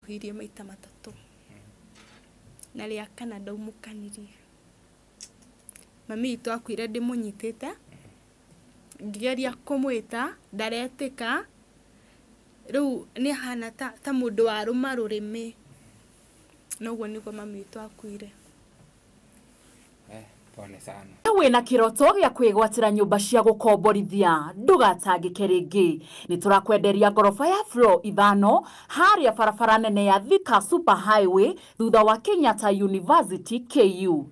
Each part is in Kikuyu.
Ndamũhirie maita matatũ na rĩa kana ndaumũkanirie. Mami witũ akuire ndĩmũnyitĩte, ngĩgeria kũmwĩta ndaretĩka, rĩu nĩ ahana ta mũndũ warũma rũrĩmĩ. Na ũguo nĩguo mami witũ akuire. Pole sana. Wĩna kĩroto gĩa kwĩgwatĩra nyũmba cia gũkomborithia, ndũgatangĩke rĩngĩ. Nĩ tũrakwenderia ngoroba ya floor 5 harĩa barabara nene ya Thika Super Highway thutha wa Kenyatta University KU.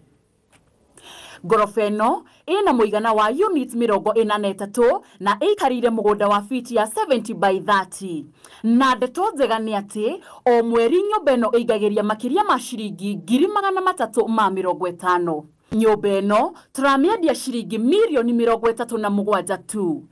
Ngoroba ĩno ĩna mũigana wa unit 43 na ĩikarĩire mũgũnda wa fiti ya 70 by 30. Na ndeto njega nĩ atĩ o mweri nyũmba ĩno ĩingagĩria makĩria ma ciringi 350,000. Nyũmba ĩno tũramĩendia ciringi mirioni 37 tu.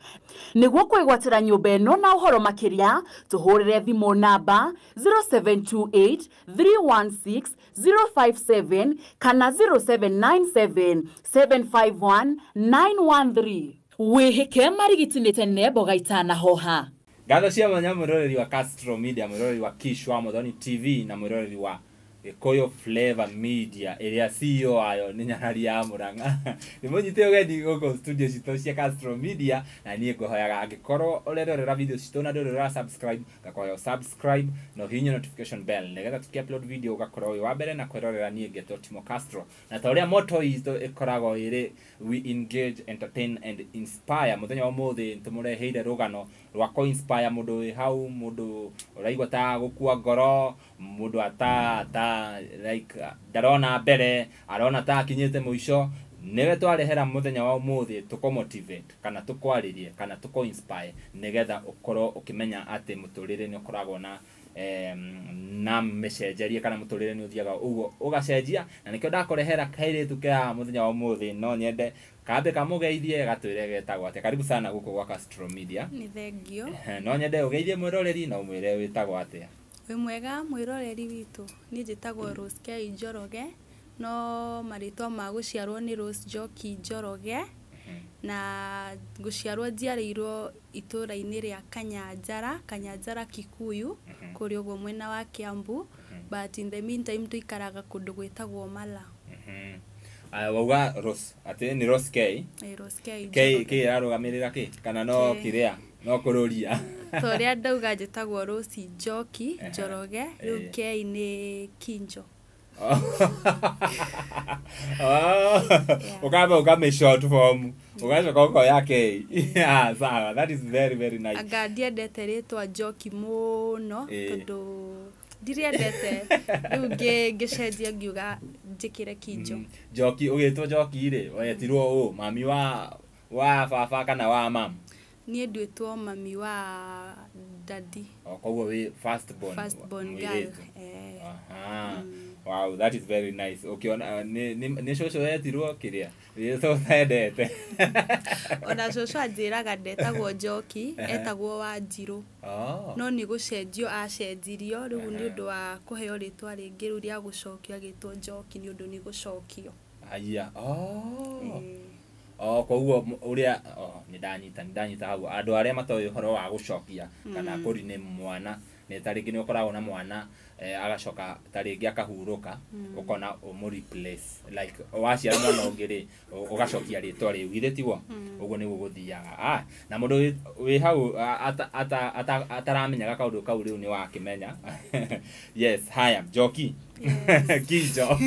Nĩguo kwĩgwatĩra nyũmba ĩno na ũhoro makĩria, tũhũrĩre thimũ namba 0728 316 057 kana 0797 751 913. Wĩhĩke marigiti nĩ tene mboga itanahoha. Ngatho cia mwanya mwĩroreri wa Castro Media, mwĩroreri wa Kishwa Muthoni TV na mwĩroreri wa Gĩkũyũ Flavor Media ĩrĩa CEO wayo nĩ Nyarari ya Mũrang'a. Nĩ mũnyite ũgeni gũkũ studio citũ cia Castro Media, na niĩ ngũhoyaga angĩkorwo ũrerorera video citũ na ndũrĩ ũra subscribe, ngakũhoya subscribe na ũhihinye notification bell nĩgetha tũkĩ upload video ũgakorwo wĩ wa mbere na kwĩrorera. Niĩ ngetwo Timo Castro, na ta ũrĩa motto itũ ĩkoragwo ĩrĩ we engage, entertain and inspire. Mũthenya wa ũmũthĩ tũmũreheire rũgano rwa kũ inspire mũndũ wĩ hau, mũndũ ũraigua ta gũkua ngoro, mũndũ ata like ndarona mbere, arona ta akinyĩte mũico. Nĩwe twarehera mũthenya wa ũmũthĩ tũkũ motivate kana tũkwarĩrie kana tũkũ inspire nĩgetha ũkorwo ũkĩmenya atĩ mũtũrĩre nĩ ũkoragwo na na mĩcenjerie kana mũtũrĩre nĩ ũthiaga ũguo ũgacenjia, na nĩkĩo ndakũrehera kairĩtu ke haha mũthenya wa ũmũthĩ. No nyende kambe kamũgeithie gatwĩre getagwo atĩa. Karibu sana gũkũ gwa Castro Media. Nĩ thengio. No nyende ũgeithie mwĩroreri na ũmwĩre wĩtagwo atĩa. Wĩ mwega mwĩroreri witũ, niĩ njĩtagwo Rose K Njoroge, no marĩtwa ma gũciarwo nĩ Rose Njoki Njoroge, na gũciarwo njiarĩirwo itũũra-inĩ rĩa Kanyanjara, Kanyanjara Kikuyu, kũrĩa ũguo mwena wa Kiambu, but in the meantime tũikaraga kũndũ gwĩtagwo Mala. Aya, wauga Rose atĩ nĩ Rose K. Rose K K Njoroge. K ĩrarũgamĩrĩra kĩ kana no K. kĩrĩa no kũrũria? Ta ũrĩa ndauga njĩtagwo Rose Njoki Njoroge, rĩu K nĩ Kinjo. Oh, ukamba ukame short form ugacoka ũkoya K. Ah, sawa, that is very very nice. Anga ndiendete rĩtwa Njoki mũno tondũ ndirĩendete, rĩu ngĩcenjia ngiuga njĩkĩre Kinjo. Njoki, ũgĩtwo Njoki rĩ, wetirwo ũ, mami wa baba kana wa mam? Niĩ nduĩtwo mami wa dadi. O koguo wĩ first born? First born girl. Mũirĩtu. Aha. Wow, that is very nice. Ũkĩona nĩ cũcũ wetirwo kĩrĩa rĩtwa ũtendete? Ona cũcũ anjĩraga ndetagwo Njoki, etagwo Wanjirũ. Oh. No nĩ gũcenjio acenjirio rĩu nĩ ũndũ wa kũheo rĩtwa rĩngĩ rĩu rĩa gũcokio agĩtwo Njoki nĩ ũndũ nĩ gũcokio. Aya. Oh. Oh, koguo ũrĩa, oh, nĩ ndanyita hau. Andũ arĩa matoĩ ũhoro wa gũcokia kana kũriname mwana, nĩ ta rĩngĩ nĩ ũkoragwo na mwana agacoka ta rĩngĩ akahurũka, ũkona ũmũ replace, like waciara mwana ũngĩ rĩ, ũgacokia rĩtwa rĩu, githĩ tiguo? Ũguo nĩguo gũthiaga. Ah, na mũndũ wĩ hau ataramenyaga kaũndũ kau rĩu nĩ wakĩmenya. Yes, haya, Njoki. Yes. Kinjo.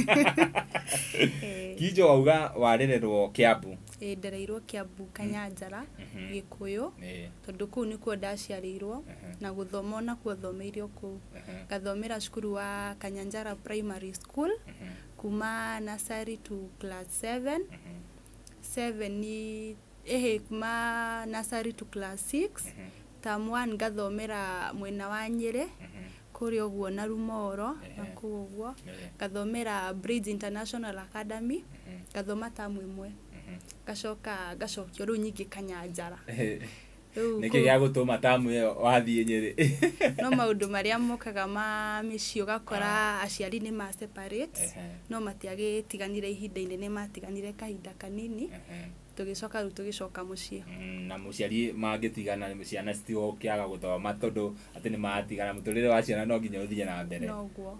Kinjo, wauga warererwo Kiambu? Ĩĩ, ndereirwo Kiambu Kanyanjara, Gĩkũyũ, tondũ kũu nĩkuo ndaciarĩirwo na gũthoma onakuo thomeire o kũu. Ngathomera cukuru wa Kanyanjara Primary School kuma nursery to class 7. 7 ni ĩhĩ, kuma nursery to class 6. Term 1 ngathomera mwena wa Nyĩrĩ kũrĩa ũguo na Rumoro na kũu ũguo. Ngathomera Bridge International Academy, ngathoma tamu ĩmwe, ngacoka ngacokio rĩu nyingĩ Kanyanjara. Rĩu Nĩkĩ gĩa gũtũma tamu ĩyo wathiĩ Nyĩrĩ? No maũndũ marĩa mokaga ma mĩciĩ, ũgakora aciari nĩ ma separate, no matiagĩtiganire ihinda inene, matiganire kahinda kanini. Tũgĩcoka rĩu tũgĩcoka mũciĩ. Na mũciari mangĩtigana ciana citigũkĩaga gũthoma tondũ atĩ nĩ matigana, mũtũrĩre wa ciana no nginya ũthiĩ na mbere. Noguo.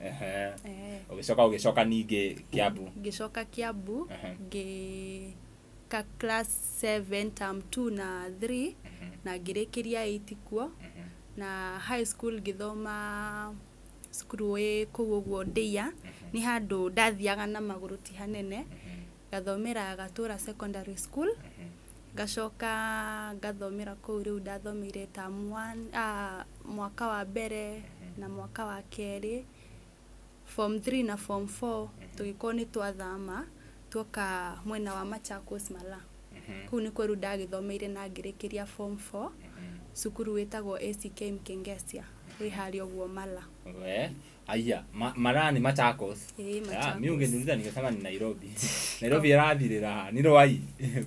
Ũgĩcoka ũgĩcoka ningĩ Kiambu. Ngĩcoka Kiambu, ngĩka class 7 term 2 na 3 na ngĩrĩkĩria 8 kuo. Na high school ngĩthoma cukuru wĩ kũu ũguo Ndeiya, nĩ handũ ndathiaga na magũrũ ti hanene. Ngathomera Gatũra Secondary School, ngacoka ngathomera kũu rĩu ndathomeire term 1, mwaka wa mbere na mwaka wa kerĩ, form 3 na form 4 tũgĩkorwo nĩ twathama tuoka mwena wa Machakos Mala. Kũu nĩkuo rĩu ndagĩthomeire na ngĩrĩkĩria form 4 cukuru wĩtagwo ACK Mkengesia wĩ harĩa ũguo Mala. We, aya, Mara ni Machakos. Ĩĩ, Ah, Machakos. mi ungeniuliza ningesema ni Nairobi. Nairobi ĩrathirĩra ha? Ni Rwai.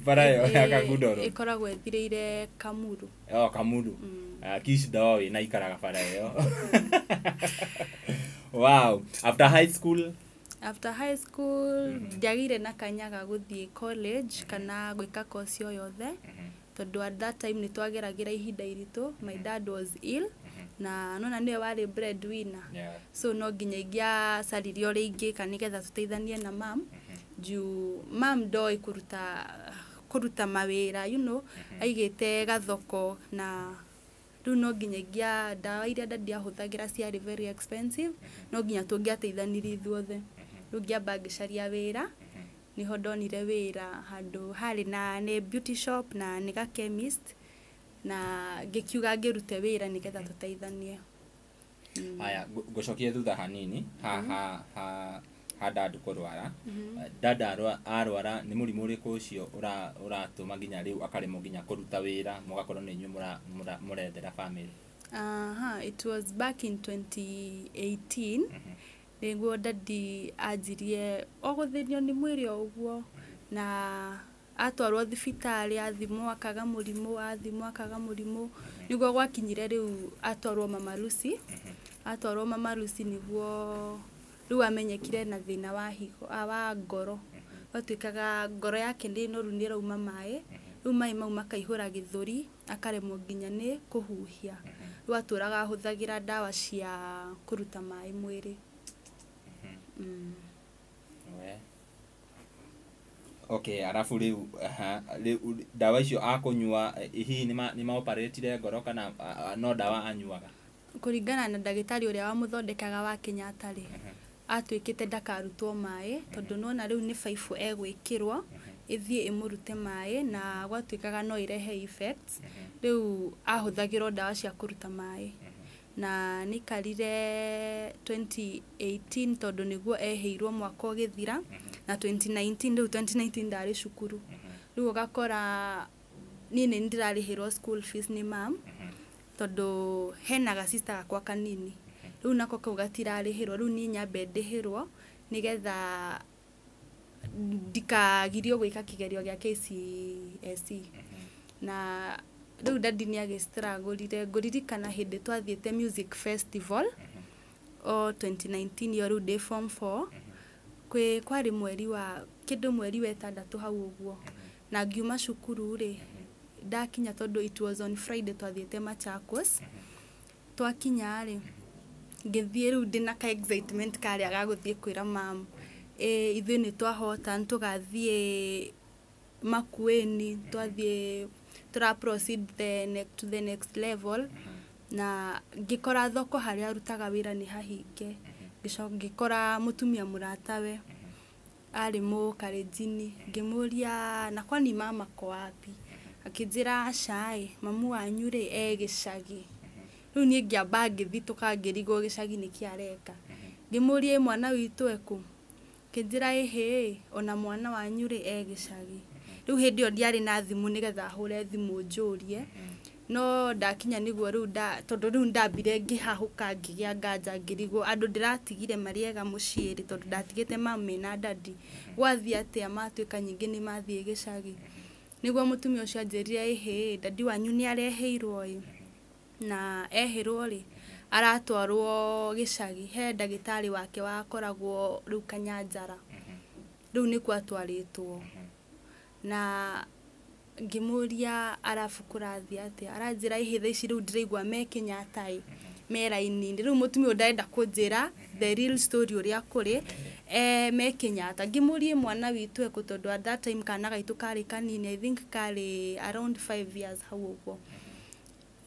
Bara ĩyo ya Kangundo Road. Ĩkoragwo ĩthirĩire Kamuru. Oh, Kamuru. Kish ndoĩ na ikaraga bara ĩyo. Wow. After high school? After high school ndiagĩire na kanya ga gũthiĩ college kana gwĩka course o yothe, tondũ at that time nĩ twageragĩra ihinda iritũ. My dad was ill na nona nĩwe warĩ breadwinner. So no nginya ingĩacaririe ũrĩa ingĩka nĩgetha tũteithanie na mam, juu mam ndoĩ kũruta mawĩra, aigĩte gathoko, na rĩu no nginya ingĩa ndawa iria dadi ahũthagĩra ciarĩ very expensive, no nginya tũngĩateithanirie ithuothe. Rĩu ngĩamba ngĩcaria wĩra, nĩho ndonire wĩra handũ harĩ na nĩ beauty shop na nĩ ga chemist, na ngĩkiuga ngĩrute wĩra nĩgetha tũteithanie. Aya, ngũcokie thutha hanini ha ha ha ha dad kũrwara. Dad arwara nĩ mũrimũ ũrĩkũ ũcio ũratũma nginya rĩu akaremwo nginya kũruta wĩra, mũgakorwo nĩ inyuĩ mũrethera family? Aha, it was back in 2018 nĩguo dadi anjirie o gũthĩnio nĩ mwĩrĩ o ũguo, na atwarwo thibitarĩ athimwo akaga mũrimũ, athimwo akaga mũrimũ, nĩguo gwakinyire rĩu atwarwo Mama Lucy. Atwarwo Mama Lucy nĩguo rĩu amenyekire na thĩna wa higo, wa ngoro. Gwatuĩkaga ngoro yake nĩ noru, nĩ ĩrauma maĩ, rĩu maĩ mau makaihũra gĩthũri, akaremwo nginya nĩ kũhuhia. Rĩu atũraga ahũthagĩra ndawa cia kũruta maĩ mwĩrĩ. We. Okay, arabu rĩu rĩu ndawa icio akũnyua, hihi nĩ maoparetire ngoro kana no ndawa anyuaga? Kũringana na ndagĩtarĩ ũrĩa wamũthondekaga wa Kenyatta rĩ, atuĩkĩte ndakarutwo maĩ, tondũ nona rĩu nĩ baibũ egwĩkĩrwo ĩthiĩ ĩmũrute maĩ, na gwatuĩkaga no ĩrehe effects. Rĩu ahũthagĩrwo ndawa cia kũruta maĩ, na nĩikarire 2018 tondũ nĩguo eheirwo mwaka ũgĩthira, na 2019, rĩu 2019 ndarĩ cukuru. Rĩu ũgakora niĩ nĩ ndĩrarĩhĩrwo school fees nĩ mam, tondũ hena ga sister gakwa kanini, rĩu nako kau gatirarĩhĩrwo, rĩu niĩ nyambe ndĩhĩrwo nĩgetha ndikagirio gwĩka kĩgerio gĩa KCSE. Na rĩu dadi nĩ agĩstruggle. Ngũririkana hĩndĩ twathiĩte music festival o 2019 ĩyo, rĩu ndĩ form 4, kwĩ kwarĩ mweri wa kĩndũ mweri wa ĩtandatũ hau ũguo, na ngiuma cukuru rĩ, ndakinya, tondũ it was on Friday twathiĩte Machakos, twakinya rĩ, ngĩthiĩ rĩu ndĩna ka excitement karĩa ga gũthiĩ kwĩra mam ĩ ithuĩ nĩ twahota, nĩ tũgathiĩ Makueni, twathiĩ tũra proceed to the next level. Na ngĩkora thoko harĩa arutaga wĩra nĩ hahinge. Ngĩcoka ngĩkora mũtumia mũratawe arĩ mũkarenjini, ngĩmũria, "Na kwani mama ko wapi?" Akĩnjĩra, "Aca ĩ, mamu wanyu rĩ e gĩcagi." Rĩu niĩ ngĩamba ngĩthitũka ngĩrigwo gĩcagi nĩkĩ areka. Ngĩmũria, "Ĩ mwana witũ ekũ?" Akĩnjĩra, "Ĩhĩ, ona mwana wanyu rĩ e gĩcagi." Rĩu hĩndĩ ĩyo ndiarĩ na thimũ nĩgetha hũre thimũ njũrie, no ndakinya nĩguo rĩu tondũ rĩu ndambire ngĩhahũka, ngĩgĩa nganja, ngĩrigwo andũ ndĩratigire marĩ ega mũciĩ rĩ, tondũ ndatigĩte mami na dadi, gwathiĩ atĩa matuĩka nyingĩ nĩ mathiĩ gĩcagi? Nĩguo mũtumia ũcio anjĩrire, "Ĩhĩ, dadi wanyu nĩ areheirwo ĩ, na ehĩrwo rĩ aratwarwo gĩcagi he ndagĩtarĩ wake wakoragwo rĩu Kanyanjara, rĩu nĩkuo atwarĩtwo." Na Ngĩmũria arabu kũrathiĩ atĩa, aranjĩra ĩhĩ thaa ici rĩu ndĩraigua me Kenyatta ĩ, me raini-inĩ. Rĩu mũtumia ũyũ ndarenda kũnjĩra the real story ũrĩa kũrĩ, me Kenyatta. Ngĩmũria mwana witũ ekũ, tondũ at that time kana gaitũ karĩ kanini, I think karĩ around 5 years hau ũguo.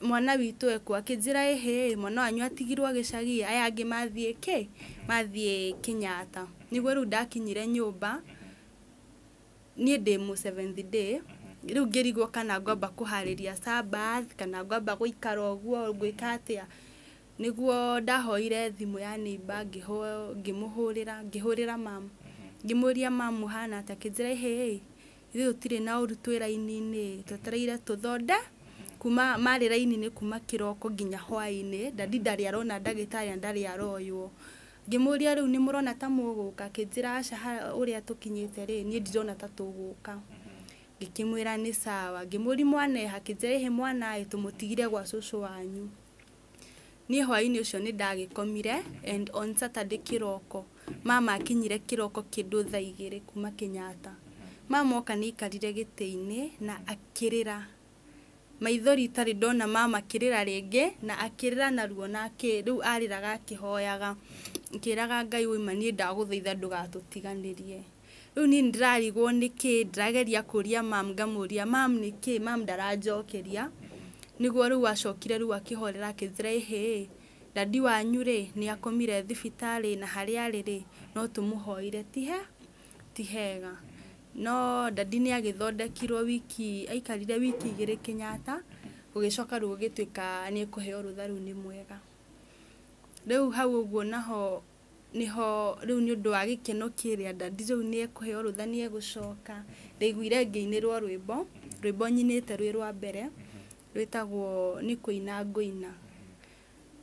Mwana witũ ekũ? Akĩnjĩra ĩhĩ, mwana wanyu atigirwo gĩcagi, aya angĩ mathiĩ kĩ? Mathiĩ Kenyatta. Nĩguo rĩu ndakinyire nyũmba, niĩ ndĩ mũ seventh day, rĩu ngĩrigwo kana ngwamba kũharĩria Sabbath, kana ngwamba gũikara ũguo, ngwĩka atĩa. Nĩguo ndahoire thimũ ya neighbour, ngĩmũhũrĩra, ngĩhũrĩra mamu. Ngĩmũria mamu hana atĩa, akĩnjĩra ĩhĩ, ithuĩ tũtirĩ na ũru twĩ raini-inĩ, twetereire tũthonde, kuma marĩ raini-inĩ kuma kĩroko nginya hwaĩ-inĩ, dadi ndarĩ arona ndagĩtarĩ na ndarĩ aroywo. Ngĩmũria rĩu nĩ mũrona ta mũgũka, akĩnjĩra aca ũrĩa tũkinyĩte rĩ, niĩ ndirona ta tũgũka. Ngĩkĩmwĩra nĩ sawa. Ngĩmũria mwana eha, akĩnjĩra ĩhĩ mwana ĩ tũmũtigire gwa cũcũ wanyu. Niĩ hwaĩ-inĩ ũcio nĩ ndagĩkomire, and on Saturday kĩroko, mama akinyire kĩroko kĩndũ thaa 2 kuma Kenyatta. Mama oka nĩ aikarire gĩtĩ-inĩ na akĩrĩra. Maithori itarĩ ndona mama akĩrĩra rĩngĩ, na akĩrĩra na ruo na rĩu arĩraga akĩhoyaga. Akĩraga Ngai ũima niĩ ndagũthaitha ndũgatũtiganĩrie. Rĩu niĩ nĩndĩrarigwo nĩkĩ, ndĩrageria kũria mam, ngamũria mam nĩkĩ, mam ndaranjokeria. Nĩguo rĩu acokire rĩu akĩhorera akĩnjĩra ĩhĩ, dadi wanyu rĩ nĩ akomire thibitarĩ na harĩa arĩ rĩ no tũmũhoire ti hega. No dadi nĩ agĩthondekirwo wiki, aikarire wiki 2 Kenyatta, gũgĩcoka rĩu gũgĩtuĩka nĩ ekũheo rũtha rĩu nĩ mwega. Rĩu hau ũguo naho niho rĩu nĩ ũndũ wa gĩkeno kĩrĩa dadi rĩu nĩ ekũheo rũtha nĩ egũcoka. Ndaiguire ngĩinĩrwo rwĩmbo, rwĩmbo nyinĩte rwĩ rwa mbere, rwĩtagwo nĩ kũina ngũina.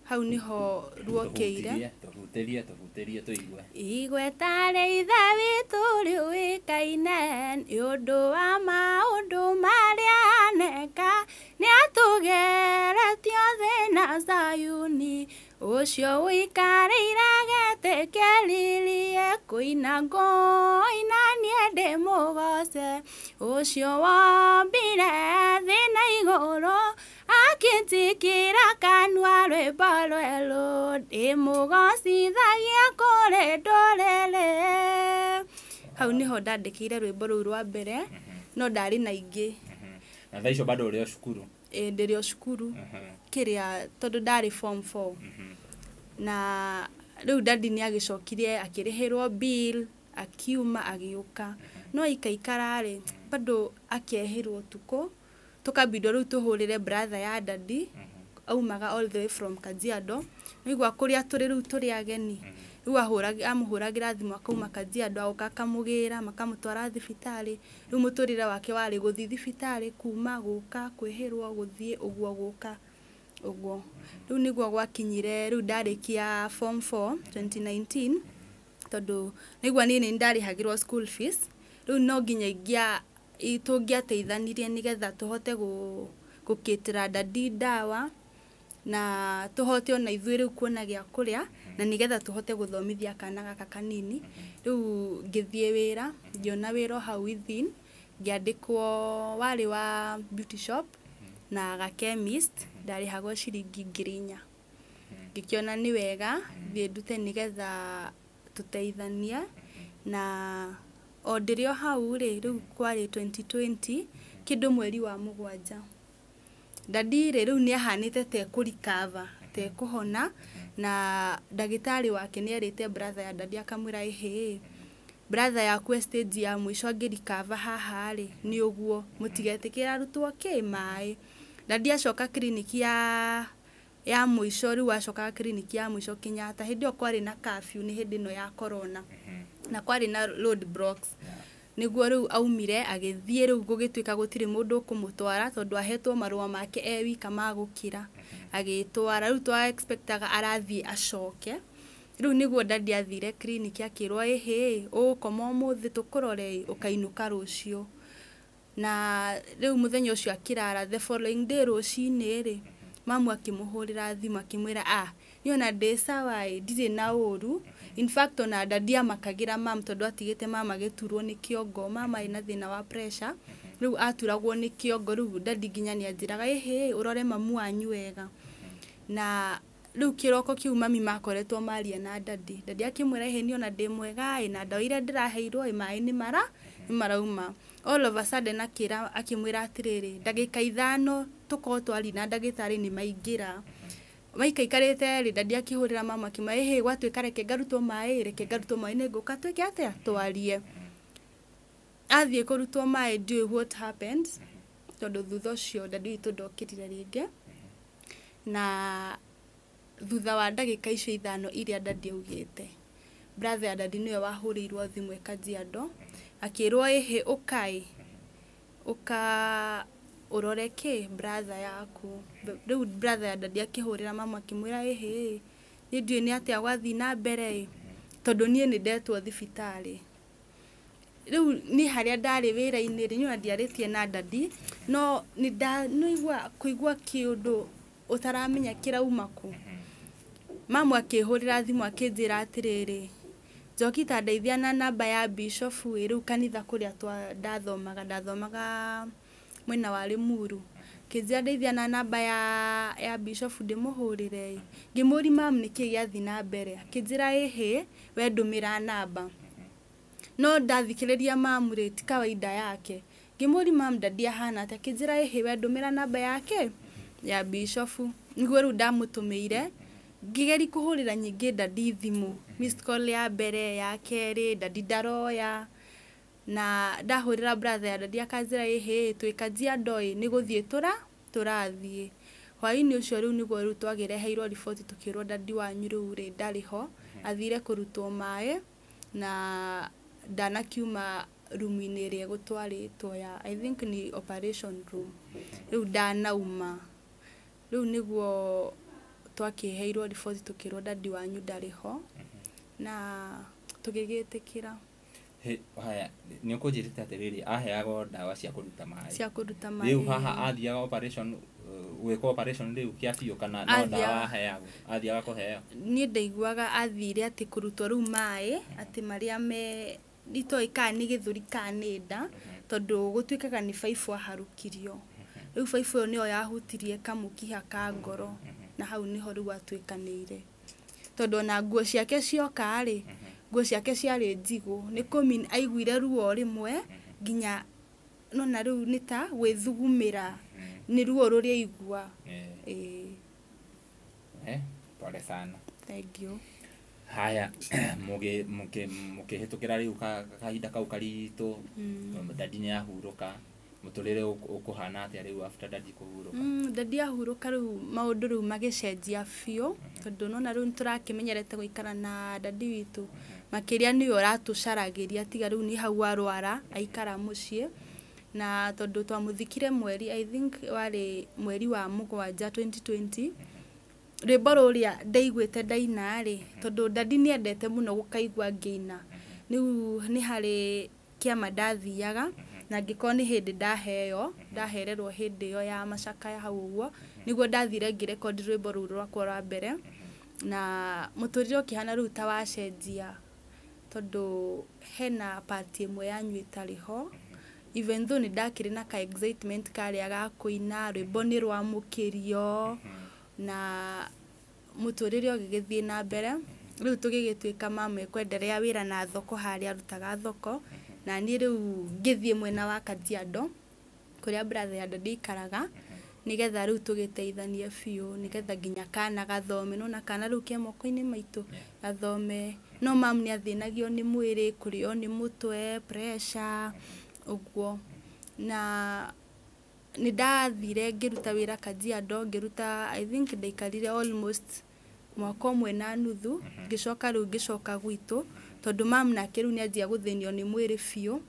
Hau niho ruokĩire. Tũhutĩrie, tũhutĩrie tũigue. Igweta rĩa Ithe witũ rĩũĩkaine nĩ ũndũ wa maũndũ marĩa aneka, nĩatũgeretio thĩ na Zayuni, ũcio ũikarĩire gĩtĩ kĩriri, kũina ngũina niĩ ndĩmũgoce, ũcio wombire thĩ na igũrũ, akĩnjĩkĩra kanua rwĩmbo rwerũ, ndĩmũgocithagia kũrĩ ndũrĩrĩ. Hau niho ndandĩkĩire rwĩmbo rũu rwa mbere, no ndarĩ na ingĩ. Na thaa icio bado ũrĩ o cukuru? Ĩĩ, ndĩrĩ o cukuru. Kĩrĩa tondũ ndarĩ form 4. Na rĩu dadi nĩ agĩcokire akĩrĩhĩrwo bill, akiuma agĩũka. No aikaikara rĩ, bado akehĩrwo ũtukũ, tũkambindwo rĩu tũhũrĩre brother ya dadi, aumaga all the way from Kajiado. Nĩigua kũrĩa tũrĩ rĩu tũrĩ ageni. Rĩu amũhũragĩra thimũ akauma Kajiado, agoka akamũgĩra, makamũtwara thibitarĩ. Rĩu mũtũrĩre wake warĩ gũthiĩ thibitarĩ, kuma gũka, kwĩhĩrwo, gũthiĩ, ũguo gũka, ũguo. Rĩu nĩguo gwakinyire, rĩu ndarĩkia form 4 2019, tondũ nĩigua niĩ nĩ ndarĩhagĩrwo school fees. Rĩu no nginya tũngĩateithanirie nĩgetha tũhote gũkĩtĩra dadi ndawa, na tũhote ona ithuĩ rĩu kuona gĩa kũrĩa, na nĩgetha tũhote gũthomithia kana gaka kanini. Rĩu ngĩthiĩ wĩra, ngĩona wĩra o hau within, ngĩandĩkwo warĩ wa beauty shop na ga chemist, ndarĩhagwo ciringi 4,000. Ngĩkĩona nĩ wega thiĩ ndute nĩgetha tũteithanie. Na o ndĩrĩ o hau rĩ, rĩu kwarĩ 2020, kĩndũ mweri wa 7. Dadi rĩ, rĩu nĩ ahanĩte ta ekũrikava, ta ekũhona, na ndagĩtarĩ wake nĩ erĩte brother ya dadi akamwĩra ĩhĩ, brother yaku e stage ya mũico angĩrikava haha rĩ, nĩ ũguo, mũtigetĩkĩre arutwo kĩ maĩ. Dadi acoka kiriniki ya mũico, rĩu acokaga kiriniki ya mũico Kenyatta, hĩndĩ ĩyo kwarĩ na curfew, nĩ hĩndĩ ĩno ya corona, na kwarĩ na road blocks. Nĩguo rĩu aumire agĩthiĩ, rĩu gũgĩtuĩka gũtirĩ mũndũ ũkũmũtwara tondũ ahetwo marũa make e wika ma gũkĩra, agĩtwara. Rĩu twa expectaga arathiĩ acoke. Rĩu nĩguo dadi athire kiriniki akĩrwo ĩhĩ, ũgũkoma ũmũthĩ tũkũrore ĩ, ũkainũka rũciũ. Na rĩu mũthenya ũcio akĩrara, the following day rũcinĩ rĩ, mamu akĩmũhũrĩra thimũ akĩmwĩra niĩ ona ndĩ sawa ĩ, ndirĩ na ũru. In fact ona dadi amakagĩra mam tondũ atigĩte mama agĩturwo nĩ kĩongo, mama ena thĩna wa pressure. Rĩu aturagwo nĩ kĩongo rĩu dadi nginya nĩ anjĩraga ĩhĩ ũrore mamu wanyu wega. Na rĩu kĩroko kĩu mami makoretwo maria na dadi, dadi akĩmwĩra ĩhĩ niĩ ona ndĩ mwega ĩ na ndawa iria ndĩraheirwo ĩ maĩ nĩ mara nĩ marauma. All of a sudden akĩra akĩmwĩra atĩrĩrĩ ndagĩka 5 tũkorwo twaria na ndagĩtarĩ nĩ maingĩra. Maikaikarĩte rĩ dadi akĩhũrĩra mama akĩmwĩra ĩhĩ gwatuĩka reke ngarutwo maĩ, reke ngarutwo maĩ nĩ ngũka twĩke atĩa twarie. Athiĩ kũrutwo maĩ ndiũĩ what happened tondũ thutha ũcio dadi witũ ndokĩrire rĩngĩ. Na thutha wa ndagĩka icio 5 iria dadi augĩte, brother ya dadi nĩwe wahũrĩirwo thimũ e Kajiado akĩrwo ĩhĩ ũkaĩ ũka ũrore kĩ brother yaku. Rĩu brother ya dadi akĩhũrĩra mama akĩmwĩra ĩhĩ niĩ ndiũĩ nĩ atĩa gwathiĩ na mbere ĩ tondũ niĩ nĩ ndetwo thibitarĩ. Rĩu niĩ harĩa ndarĩ wĩra-inĩ rĩ, niĩ ona ndiarĩtie na dadi no nĩ nĩigua kũigua kĩũndũ ũtaramenya kĩrauma kũ. Mamu akĩhũrĩra thimũ akĩnjĩra atĩrĩrĩ Njoki ta ndeithia na namba ya bishop ĩ rĩu kanitha kũrĩa ndathomaga, ndathomaga mwena wa Limuru. Akĩnjĩra ndeithia na namba ya bishop ndĩmũhũrĩre ĩ. Ngĩmũria mamu nĩkĩ gĩathiĩ na mbere, akĩnjĩra ĩhĩ we ndũmĩra namba. No ndathikĩrĩria mamu rĩ ti kawaida yake. Ngĩmũria mamu dadi ahana atĩa, akĩnjĩra ĩhĩ we ndũmĩra namba yake ya bishop. Nĩguo rĩu ndamũtũmĩire ngĩgeria kũhũrĩra nyingĩ dadi thimũ, missed call ya mbere ya kerĩ dadi ndaroya. Na ndahũrĩra brother ya dadi akanjĩra ĩhĩ twĩ Kajiado ĩ nĩ gũthiĩ tũrathiĩ. Hwaĩ-inĩ ũcio rĩu nĩguo rĩu twakĩreheirwo riboti tũkĩrwo dadi wanyu rĩu rĩ ndarĩ ho, athire kũrutwo maĩ na ndanakiuma rumu-inĩ ĩrĩa egũtwarĩtwo ya I think ni operation room. Rĩu ndanauma. Rĩu nĩguo twakĩheirwo riboti tũkĩrwo dadi wanyu ndarĩ ho na tũgĩgĩtĩkĩra. Haya nĩ ũkũnjĩrĩte atĩrĩrĩ aheagwo ndawa cia kũruta maĩ. Cia kũruta maĩ. Rĩu haha athiaga operation gwĩkwo operation rĩu kĩa biũ kana no ndawa aheagwo athiaga kũheo? Niĩ ndaiguaga athire atĩ kũrutwo rĩu maĩ atĩ marĩa me itoĩ kana nĩ gĩthũri kana nĩ nda tondũ gũtuĩkaga nĩ baibũ aharũkirio. Rĩu baibũ ĩyo nĩyo yahutirie kamũkiha ka ngoro na hau nĩho rĩu atuĩkanĩire. Tondũ ona nguo ciake cioka rĩ, nguo ciake ciarĩ njigũ nĩ kũmean aiguire ruo rĩmwe nginya nona rĩu nĩ ta gwĩthugumĩra nĩ ruo rũrĩa aigua. Pole sana. Thank you. Haya mũkĩhĩtũkĩra rĩu kahinda kau karitũ, dadi nĩ ahurũka, mũtũrĩre ũkũhana atĩa rĩu after dadi kũhurũka? Dadi ahurũka rĩu maũndũ rĩu magĩcenjia biũ tondũ nona rĩu nĩtũrakĩmenyerete gũikara na dadi witũ makĩria nĩwe ũratũcaragĩria tiga rĩu nĩ hau arwara aikara mũciĩ. Na tondũ twamũthikire mweri I think warĩ mweri wa 7 2020 rwĩmbo rũrĩa ndaiguĩte ndaina rĩ tondũ dadi nĩendete mũno gũkaigua ngĩina rĩu nĩ harĩ kĩama ndathiaga na ngĩkorwo nĩ hĩndĩ ndaheo ndahererwo hĩndĩ ĩyo ya macakaya hau ũguo nĩguo ndathire ngĩrekondi rwĩmbo rũu rwakwa rwa mbere. Na mũtũrĩre ũkĩhana rĩu ta wacenjia tondũ hena part ĩmwe yanyu ĩtarĩ ho even though nĩ ndakĩrĩ na ka excitement karĩa ga kũina rwĩmbo nĩ rwamũkĩrio na mũtũrĩre ũgĩgĩthiĩ na mbere. Rĩu tũgĩgĩtuĩka mama ekwenderea wĩra na thoko harĩa arutaga thoko na niĩ rĩu ngĩthiĩ mwena wa Kajiado kũrĩa brother ya dadi aikaraga nĩgetha rĩu tũgĩteithanie biũ nĩgetha nginya kana gathome nona kana rĩu ke moko-inĩ maitũ gathome. No mamu nĩ athĩnagio nĩ mwĩrĩ kũrĩo nĩ mũtwe pressure ũguo. Na nĩ ndathire ngĩruta wĩra Kajiado ngĩruta I think ndaikarire almost mwaka 1.5 ngĩcoka rĩu ngĩcoka gwitũ tondũ mamu nake rĩu nĩanjia gũthĩnio nĩ mwĩrĩ biũ.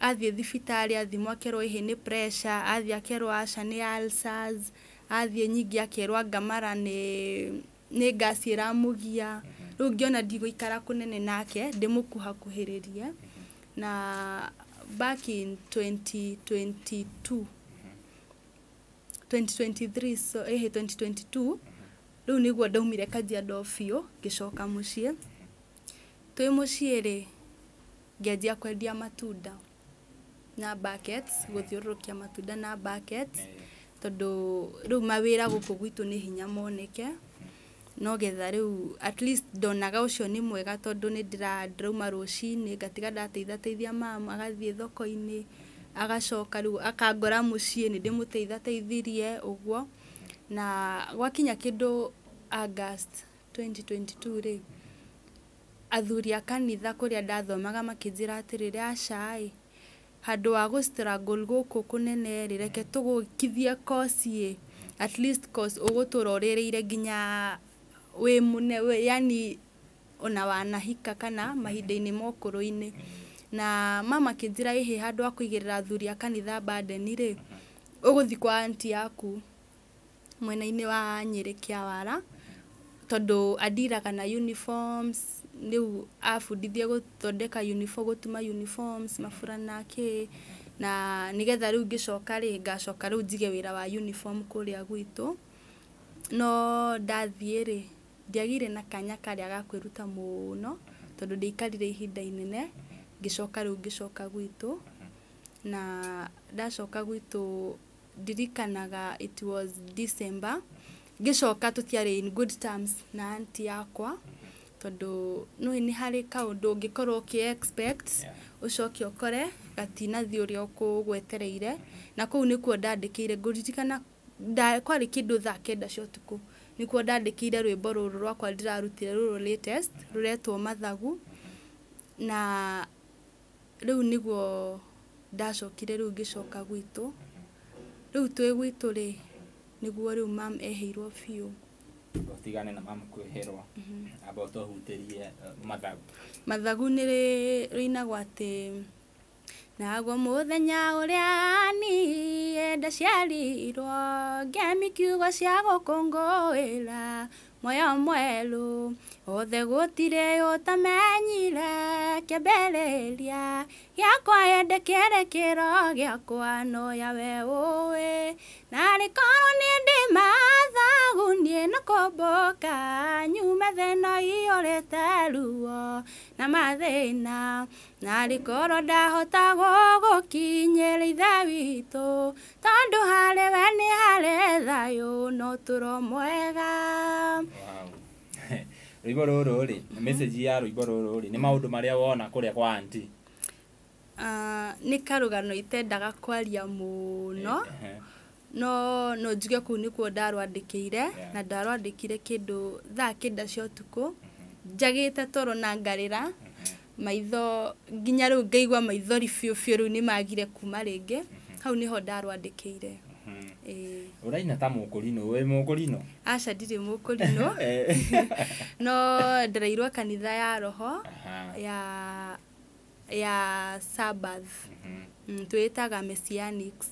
Athiĩ thibitarĩ athimwo akerwo ĩhĩ nĩ pressure, athiĩ akerwo aca nĩ ulcers, athiĩ nyingĩ akerwo anga mara nĩ ngasi ĩramũgia. Rĩu ngĩona ndigũikara kũnene nake ndĩmũkuhakuhĩrĩrie. Na back in 2022 2023 so 2022 rĩu nĩguo ndaumire Kajiado biũ ngĩcoka mũciĩ. Twĩ mũciĩ rĩ ngĩanjia kwendia matunda. na buckets, gũthiũrũrũkia matunda na buckets, tondũ rĩu mawĩra gũkũ gwitũ nĩ hinya moneke, no getha rĩu at least ndonaga ũcio nĩ mwega tondũ nĩ ndĩrauma rũcinĩ ngatiga ndateithateithia mama agathiĩ thoko-inĩ, agacoka rĩu akangora mũciĩ nĩ ndĩmũteithateithirie ũguo. Na gwakinya kĩndũ August 2022 rĩ, athuri a kanitha kũrĩa ndathomaga makĩnjĩra atĩrĩrĩ, aca ĩ, handũ wa gũ struggle gũkũ kũnene rĩ, reke tũgũkithie course ĩ, at least course ũgũtũra ũrĩrĩire nginya wĩ mũne, yani ona wanahika kana mahinda-inĩ ma ũkũrũ-inĩ. Na mama akĩnjĩra ĩhĩ, handũ ha kũigĩrĩra athuri a kanitha burden rĩ, ũgũthiĩ kwa aunty yaku mwena-inĩ wa Nyĩrĩ Kĩawara, tondũ andiraga na uniforms, rĩu abundithie gũthondeka uniform, gũtuma uniforms, maburana kĩ, na nĩgetha rĩu ngĩcoka rĩ, ngacoka rĩu njige wĩra wa uniform kũrĩa gwitũ. No ndathiĩ rĩ, ndiagĩire na kanya karĩa ga kwĩruta mũno, tondũ ndiaikarire ihinda inene, ngĩcoka rĩu ngĩcoka gwitũ. Na ndacoka gwitũ ndirikanaga it was December, ngĩcoka tũtiarĩ in good terms na aunty yakwa, tondũ nĩũĩ nĩ harĩ kaũndũ ũngĩkorwo ũkĩ expect, ũcoke ũkore gatinathiĩ ũrĩa ũkũgwetereire. Na kũu nĩkuo ndandĩkĩire, ngũririkana kwarĩ kĩndũ thaa 9 cia ũtukũ, nĩkuo ndandĩkĩire rwĩmbo rũrũ rwakwa ndĩrarutire rũrũ latest, rũretwo Mathagu. Na rĩu nĩguo ndacokire rĩu ngĩcoka gwitũ. Rĩu twĩ gwitũ rĩ, nĩguo rĩu mam eheirwo biũ. Ũtigane na mam kwĩhĩrwo, amba ũtũhutĩrie Mathagu. Mathagu nĩ rĩinagwo atĩ, naguo mũthenya ũrĩa niĩ ndaciarirwo, ngemi kiugo cia gũkũngũĩra muoyo mwerũ, othe gũtirĩ ũtamenyire kĩambĩrĩria gĩakwa, ĩndĩ kĩrĩ kĩro gĩakwa no yawe ũĩ, narĩ korwo nĩ ndĩ mathagu niĩ no kũmbũka nyume thĩ ĩno iyũrĩte ruo na mathĩna, narĩ korwo ndahota gũgũkinyĩra Ithe witũ, tondũ harĩ we nĩ harĩ thayũ na ũtũro mwega. Wow. Rwĩmbo rũrũ rĩ, message ya rwĩmbo rũrũ rĩ, nĩ maũndũ marĩa wona kũrĩa kwa aunty? Nĩ karũgano itendaga kwaria mũno, no no njuge kũu nĩkuo ndarwandĩkĩire, na ndarwandĩkire kĩndũ thaa 9 cia ũtukũ, njagĩte toro na ngarĩra maitho nginya rĩu ngaigua maithori biũ biũ, rĩu nĩ magire kuma rĩngĩ. Hau nĩho ndarwandĩkĩire. Ũraina ta mũkũrinũ, wĩ mũkũrinũ? Aca, ndirĩ mũkũrinũ, no ndereirwo kanitha ya roho ya Sabbath, twĩtaga Messianics.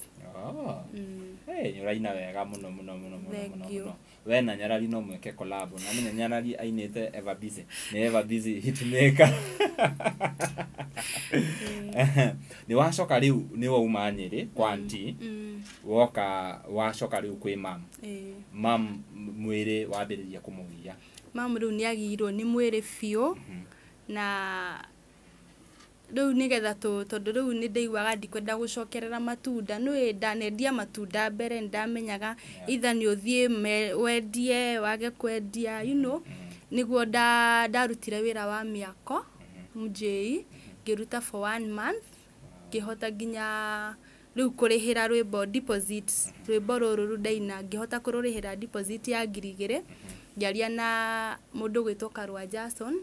Hey, nĩ ũraina wega mũno mũno mũno mũno mũno mũno. We na Nyarari no mwĩke collab. Na menya Nyarari ainĩte Ever Busy. Nĩ Ever Busy hitmaker. Nĩ wacoka rĩu, nĩ wauma Nyĩrĩ kwa aunty, woka wacoka rĩu kwĩ mam. Mam mwĩrĩ wambĩrĩria kũmũgia. Mam rĩu nĩ agĩirwo nĩ mwĩrĩ biũ, na rĩu nĩgetha tondũ rĩu nĩ ndaiguaga ndikwenda gũcokerera matunda, nĩũĩ ndanendia matunda mbere, nĩ ndamenyaga either nĩ ũthiĩ wendie wage kwendia, you know, nĩguo ndarutire wĩra wa mĩako MJI, ngĩruta for 1 month, ngĩhota nginya rĩu kũrĩhĩra rwĩmbo deposit, rwĩmbo rũrũ ndaina ngĩhota kũrũrĩhĩra deposit ya 2,000, ngĩaria na mũndũ ũgwĩtwo Karũa Jason,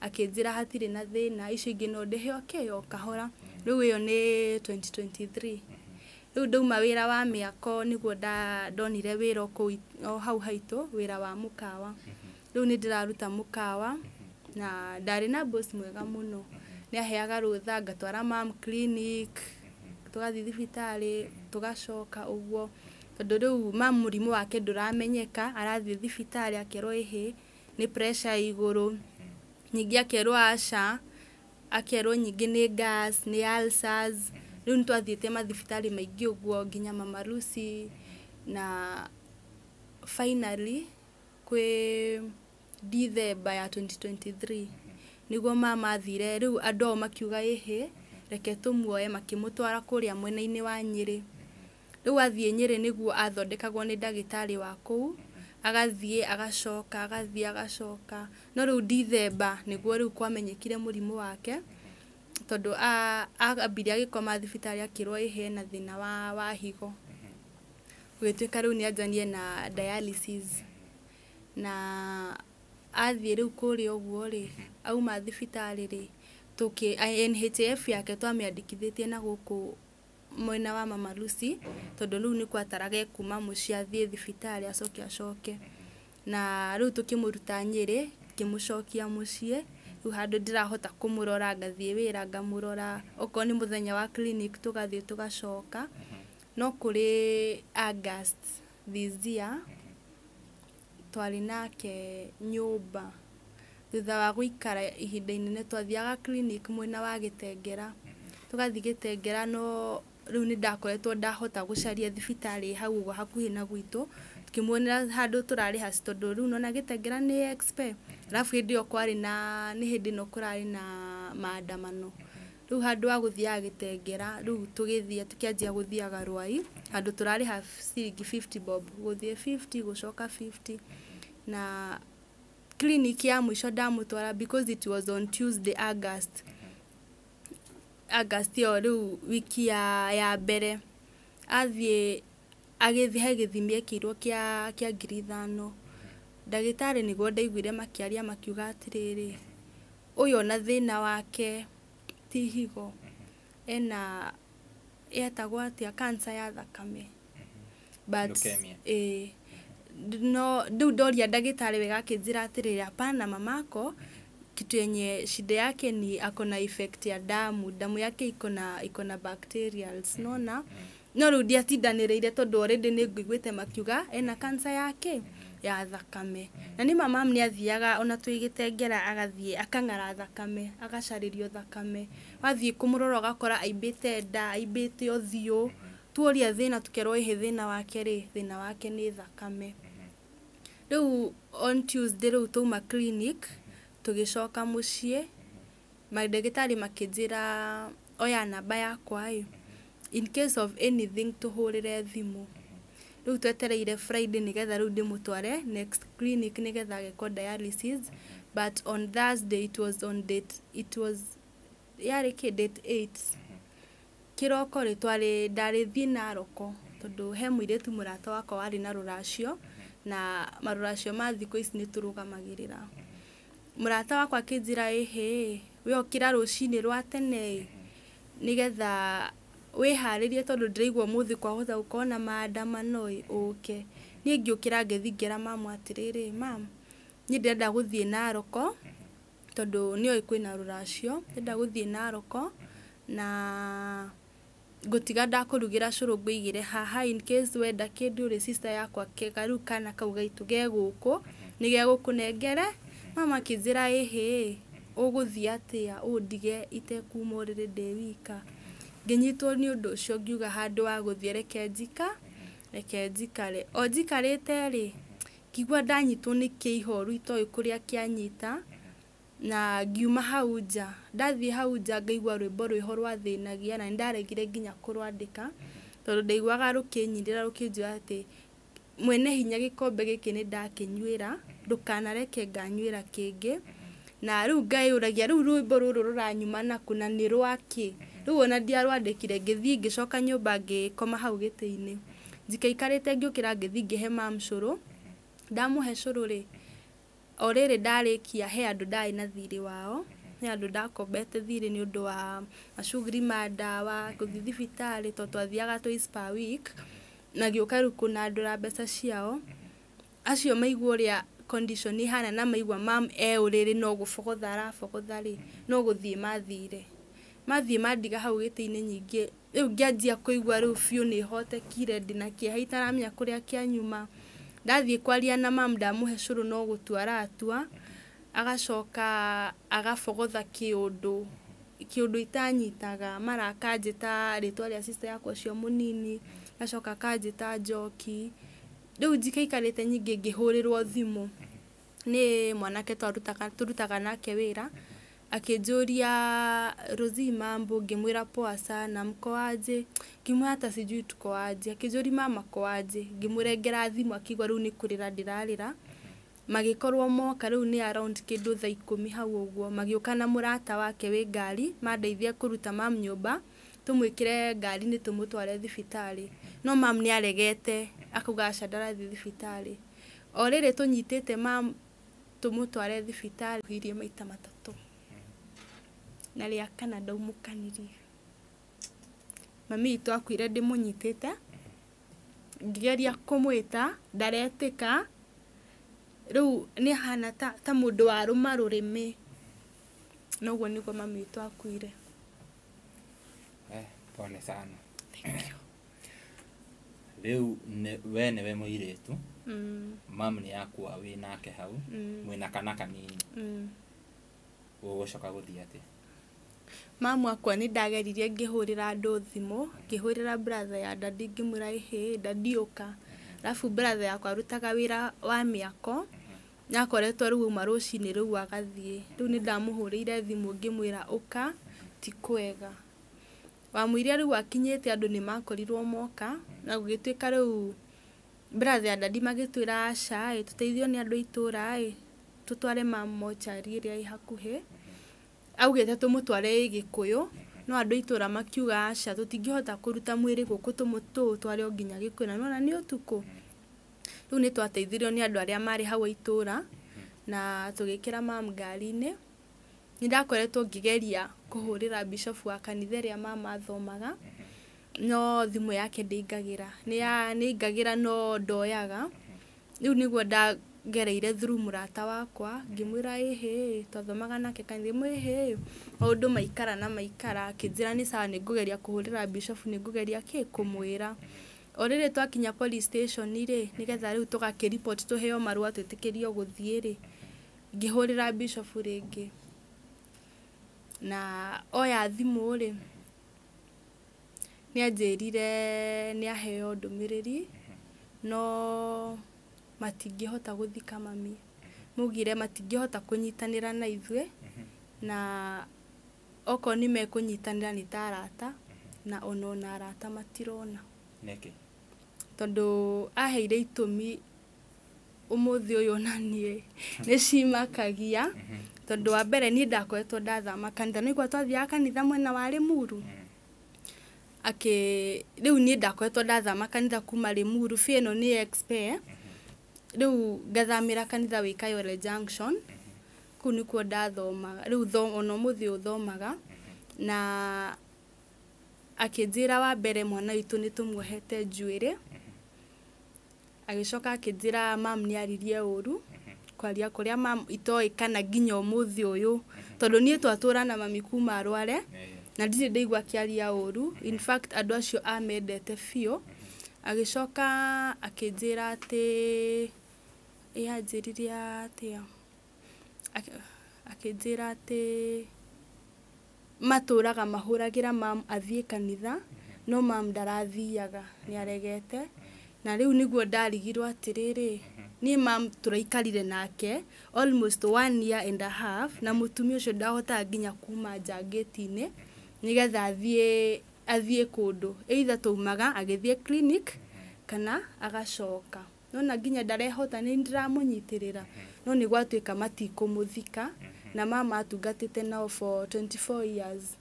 akĩnjĩra hatirĩ na thĩna, icio ingĩ no ndĩhe o kahora. Rĩu ĩyo nĩ 2023. Rĩu ndauma wĩra wa mĩako nĩguo ndonire wĩra kũu o hau haitũ, wĩra wa mũkawa. Rĩu nĩ ndĩraruta mũkawa, na ndarĩ na boss mwega mũno. Nĩ aheaga rũtha ngatwara mam clinic, tũgathiĩ thibitarĩ, tũgacoka ũguo. Tondũ rĩu mam mũrimũ wake ndũramenyeka, arathiĩ thibitarĩ akerwo ĩhĩ nĩ pressure igũrũ, ningĩ akerwo aca, akerwo ningĩ nĩ gas, nĩ ulcers. Rĩu nĩ twathiĩte mathibitarĩ maingĩ ũguo nginya Mama Lucy, na finally kwĩ December ya 2023 nĩguo mama athire. Rĩu andũ ao makiuga ĩhĩ, Reke tũmuoe. Makĩmũtwara kũrĩa mwena-inĩ wa Nyĩrĩ. Rĩu athiĩ Nyĩrĩ nĩguo athondekagwo nĩ ndagĩtarĩ wa kũu, agathiĩ agacoka, agathiĩ agacoka. No rĩu Dithemba nĩguo rĩu kwamenyekire mũrimũ wake, tondũ ambire agĩkoma thibitarĩ akĩrwo ĩhĩ ena thĩna wa higo. Gũgĩtuĩka rĩu nĩ anjanie na dialysis. Na athiĩ rĩu kũrĩa ũguo rĩ, auma thibitarĩ rĩ, NHIF yake twamĩandĩkithĩtie na gũkũ mwena wa Mama Lucy, tondũ rĩu nĩkuo ataraga kuma mũciĩ athiĩ thibitarĩ acoke acoke. Na rĩu tũkĩmũruta Nyĩrĩ, ngĩmũcokia mũciĩ, rĩu handũ ndĩrahota kũmũrora, ngathiĩ wĩra ngamũrora, okorwo nĩ mũthenya wa clinic tũgathiĩ tũgacoka. No kũrĩ August this year, twarĩ nake nyũmba. Thutha wa gũikara ihinda inene twathiaga clinic mwena wa Gĩtengera. Tũgathiĩ Gĩtengera, no rĩu nĩ ndakoretwo ndahota gũcaria thibitarĩ hau ũguo hakuhĩ na gwitũ, tũkĩmuonera handũ tũrarĩha, tondũ rĩu nĩwona Gĩtengera nĩ expe. Arabu hĩndĩ ĩyo kwarĩ na, nĩ hĩndĩ ĩno kũrarĩ na maandamano. Rĩu handũ ha gũthiaga Gĩtengera, rĩu tũgĩthiĩ tũkĩanjia gũthiaga Rwai, handũ tũrarĩha ciringi 50 bob, gũthiĩ 50, gũcoka 50. Na clinic ya mũico ndamũtwara, because it was on Tuesday, August ĩyo rĩu wiki ya mbere, athiĩ agĩthiĩ he gĩthimi ekĩirwo kĩa 5,000. Ndagĩtarĩ nĩguo ndaiguire makĩaria makiuga atĩrĩrĩ, ũyũ ona thĩna wake ti higo, ena yetagwo atĩa, cancer ya thakame. But Leukemia. Ĩĩ, no rĩu ndoria ndagĩtarĩ wega akĩnjĩra atĩrĩrĩ, hapana, mamako kitu yenye shida yake ni ako na effect ya damu, damu yake iko na bacterials, nona no rĩu ndiatindanĩrĩire tondũ already nĩ ngũiguĩte makiuga ena cancer yake ya thakame. Na nĩ mama nĩ athiaga ona twĩ Gĩtengera agathiĩ akang'ara thakame, agacarĩrio thakame. Wathiĩ kũmũrora ũgakora aimbĩte nda, aimbĩte ũthiũ. Tuoria thĩna tũkerwo ĩhĩ thĩna wake rĩ, thĩna wake nĩ thakame. Rĩu on Tuesday rĩu twauma clinic tũgĩcoka mũciĩ, mandagĩtarĩ makĩnjĩra oya namba yakwa ĩ, in case of anything tũhũrĩre thimũ. Rĩu twetereire Friday nĩgetha rĩu ndĩmũtware next clinic nĩgetha agekwo dialysis. But on Thursday, it was on date, it was yarĩ kĩ date 8 kĩroko rĩ, twarĩ ndarĩthiĩ Naroko tondũ he mũirĩtu mũrata wakwa warĩ na rũracio, na marũracio ma thikũ ici nĩ tũrũgamagĩrĩra. Mũrata wakwa akĩnjĩra, ĩhĩ, we ũkĩra rũcinĩ rwa tene ĩ, nĩgetha wĩharĩrie tondũ ndĩraigua ũmũthĩ kwahota gũkorwo na maandamano ĩ, ũke. Niĩ ngĩũkĩra ngĩthiĩ ngĩra mamu atĩrĩrĩ, mam, niĩ ndĩrenda gũthiĩ Naroko tondũ nĩoĩ kwĩna rũracio, ndĩrenda gũthiĩ Naroko na ngũtiga ndakũrugĩra cũrũ ngũigĩre haha in case wenda kĩndũ rĩ, sister yakwa rĩu kana kau gaitũ ge gũkũ nĩ gegũkũnengere. Mama akĩnjĩra, ĩhĩ, ũgũthiĩ atĩa ũndige itekuma ũrĩrĩ ndĩ wika? Ngĩnyitwo nĩ ũndũ ũcio, ngiuga handũ wa gũthiĩ reke njikare. O njikarĩte rĩ, ngĩigua ndanyitwo nĩ kĩihoru itoĩ kũrĩa kĩanyita, na ngiuma hau nja. Ndathiĩ hau nja ngaigua rwĩmbo rwĩho rwathĩnagia, na nĩ ndaregire nginya kũrwandĩka tondũ ndaiguaga rũkĩnyinĩra rũkĩnjĩra atĩ mwene hinya gĩkombe gĩkĩ nĩ ndakĩnyuĩra, ndũkanareke nganyuĩra kĩngĩ. Na rĩu ngeyũragia, rĩu rwĩmbo rũrũ rũranyuma nakũ na nĩ rwakĩ? Rĩu ona ndiarwandĩkire. Ngĩthiĩ ngĩcoka nyũmba ngĩkoma hau gĩtĩ-inĩ njikaikarĩte. Ngĩũkĩra ngĩthiĩ ngĩhe mam cũrũ. Ndamũhe cũrũ rĩ, o rĩrĩ ndarĩkia, he andũ ndarĩ na thirĩ wao, he andũ ndakombete thirĩ nĩ ũndũ wa macuguri ma ndawa, gũthiĩ thibitarĩ tondũ twathiaga twice per week, na gĩũka rĩu kũnandũra mbeca ciao. Acio maigua ũrĩa condition ihana na maigua mam e ũrĩrĩ no gũbogotha arabogotha rĩ, no gũthiĩ mathire, mathiĩ mandiga hau gĩtĩ-inĩ. Nyingĩ rĩu ngĩanjia kũigua rĩu biũ nĩ hotekire, ndĩna kĩeha itaramenya kũrĩa kĩanyuma. Ndathiĩ kwaria na mam, ndamũhe cũrũ, no gũtua aratua, agacoka agabogotha kĩũndũ kĩũndũ itanyitaga, mara akanjĩta rĩtwa rĩa sister yakwa ũcio mũnini, agacoka akanjĩta njoki. Rĩu njikaikarĩte nyingĩ ngĩhũrĩrwo thimũ nĩ mwanake tũrutaga nake wĩra. Akĩnjũria Rosie mambo, ngĩmwĩra poa sana, mko aje? Ngĩmwĩra hata sijui tuko aje. Akĩnjũria mama ko aje? Ngĩmũrengera thimũ akĩigua rĩu nĩ kũrĩra ndĩrarĩra. Magĩkorwo moka rĩu nĩ around kĩndũ thaa 10 hau ũguo, magĩũka na mũrata wake wĩ ngari, mandeithia kũruta mam nyũmba, tũmwĩkĩre ngari-inĩ tũmũtware thibitarĩ. No mam nĩ aregete, akauga aca ndarathiĩ thibitarĩ. O rĩrĩ tũnyitĩte mam tũmũtware thibitarĩ, hirie maita 3. Na rĩa kana ndaumũkanirie. Mami witũ akuire ndĩmũnyitĩte, ngĩgeria kũmwĩta, ndaretĩka, rĩu nĩ ahana ta mũndũ warũma rũrĩmĩ. Na ũguo nĩguo mami witũ akuire. Pole sana. Thank you. Rĩu we nĩwe mũirĩtu, mam nĩ akua wĩ nake hau, mwĩna kana kanini. Ũgũcoka gũthiĩ atĩa? Mamu akwa nĩ ndageririe ngĩhũrĩra andũ thimũ, ngĩhũrĩra brother ya dadi ngĩmwĩra ĩhĩ dadi ũka. Alafu brother yakwa arutaga wĩra wa mĩako, nĩakoretwo rĩu auma rũcinĩ rĩu agathiĩ. Rĩu nĩ ndamũhũrĩire thimũ ngĩmwĩra ũka, ti kwega. Wamũiria rĩu akinyĩte andũ nĩ makorirwo moka, na gũgĩtuĩka rĩu brother ya dadi magĩtwĩra aca ĩ, tũteithio nĩ andũ a itũũra ĩ, tũtware mam mochari ĩrĩa ĩ hakuhĩ. Augĩte tũmũtware ĩ Gĩkũyũ, no andũ a itũũra makiuga aca tũtingĩhota kũruta mwĩrĩ gũkũ tũũtware o nginya Gĩkũyũ, na nĩwona nĩ ũtukũ. Rĩu nĩ twateithirio nĩ andũ arĩa marĩ hau a itũũra, na tũgĩkĩra mam ngari-inĩ. Nĩ ndakoretwo ngĩgeria kũhũrĩra bishop wa kanitha ĩrĩa mama athomaga, no thimũ yake ndĩingagĩra. Nĩ ĩingagĩra no ndoyaga. Rĩu nĩguo ndagereire through mũrata wakwa, ngĩmwĩra ĩhĩ, twathomaga nake kanitha, ngĩmwĩra ĩhĩ, maũndũ maikara na maikara, akĩnjĩra nĩ sawa nĩ ngũgeria kũhũrĩra bishop, nĩ ngũgeria kĩ kũmwĩra. O rĩrĩ twakinya police station rĩ, nĩgetha rĩu tũgakĩ report tũheo marũa twĩtĩkĩrio gũthiĩ rĩ, ngĩhũrĩra bishop rĩngĩ. Na oya thimũ rĩ, nĩ anjĩrire nĩ aheo ndũmĩrĩri, no matingĩhota gũthika mami. Maugire matingĩhota kũnyitanĩra na ithuĩ, na okorwo nĩ mekũnyitanĩra nĩ ta arata, na ona arata matirona. Nĩkĩ? Tondũ aheire itũmi ũmũthĩ ũyũ na niĩ nĩ cimakagia, tondũ wa mbere niĩ ndakoretwo ndathama kanitha, nĩguo twathiaga kanitha mwena wa Limuru. Rĩu niĩ ndakoretwo ndathama kanitha kuma Limuru, fee ĩno nĩ expire. Rĩu ngathamĩra kanitha wĩ Kayole Junction, kũu nĩkuo ndathomaga, rĩu ona ũmũthĩ ũyũ thomaga. Na akĩnjĩra wa mbere mwana witũ nĩ tũmuohete njuĩrĩ, agĩcoka akĩnjĩra mam nĩ aririe ũru, kwaria kũrĩa mam itoĩ kana nginya ũmũthĩ ũyũ, tondũ niĩ twatũra na mami kuma arware, na ndirĩ ndaigua akĩaria ũru. In fact andũ acio amendete biũ. Agĩcoka akĩnjĩra atĩ, ĩ anjĩrire atĩa? Akĩnjĩra atĩ matũraga mahũragĩra mam athiĩ kanitha, no mam ndarathiaga, nĩ aregete. Na rĩu nĩguo ndarigirwo atĩrĩrĩ, niĩ mam tũraikarire nake almost 1 year and a half, na mũtumia ũcio ndahotaga nginya kuma nja ngĩti-inĩ nĩgetha athiĩ kũndũ. Either twaumaga agĩthiĩ clinic kana agacoka. Nona nginya ndarehota nĩ ndĩramũnyitĩrĩra, no nĩ gwatuĩka matikũmũthika, na mama atungatĩte nao for 24 years,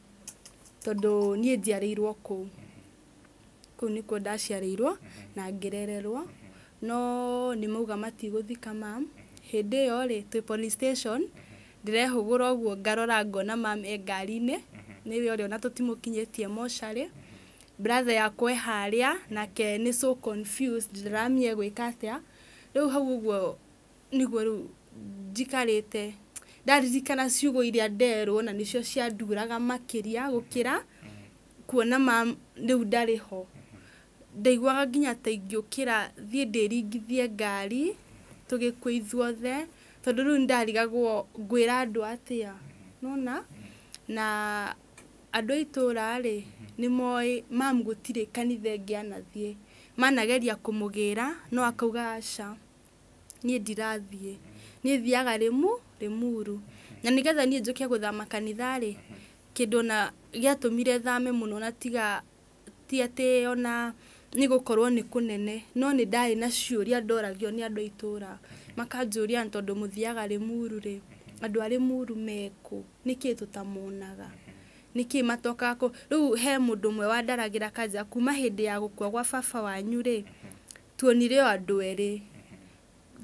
tondũ niĩ njiarĩirwo kũu. Kũu nĩkuo ndaciarĩirwo na ngĩrererwo, no nĩ mauga matigũthika mam. Hĩndĩ ĩyo rĩ, twĩ police station, ndĩrehũgũra ũguo ngarora ngona mam e ngari-inĩ, nĩwe ũrĩa ona tũtimũkinyĩtie mocarĩ. Brother yakwa e harĩa, nake nĩ so confused, ndaramenya egwĩka atĩa. Rĩu hau ũguo nĩguo rĩu njikarĩte, ndaririkana ciugo iria nderwo na nĩcio cianduraga makĩria gũkĩra kuona mam rĩu ndarĩ ho. Ndaiguaga nginya ta ingĩũkĩra thiĩ ndĩringithie ngari tũgĩkue ithuothe, tondũ rĩu nĩndarigagwo ngwĩra andũ atĩa, nĩwona? Na andũ a itũũra rĩ, nĩ moĩ mam gũtirĩ kanitha ĩngĩ anathiĩ. Manageria kũmũgĩra no akauga aca, niĩ ndirathiĩ, niĩ thiaga Limuru. Na nĩgetha niĩ njũke gũthama kanitha rĩ, kĩndũ ona gĩatũmire thame mũno na tiga ti atĩ ona nĩ gũkorwo nĩ kũnene, no nĩ ndarĩ na ciũria ndoragio nĩ andũ a itũra, makanjũria tondũ mũthiaga Rĩmuru rĩ, andũ a Rĩmuru mekũ, nĩkĩĩ tũtamonaga, nĩkĩĩ matokaga kũ. Rĩu he mũndũ ũmwe wandaragĩra akanjĩra kuma hĩndĩ ya gũkua gwa baba wanyu rĩ, tuonire o andũ erĩ,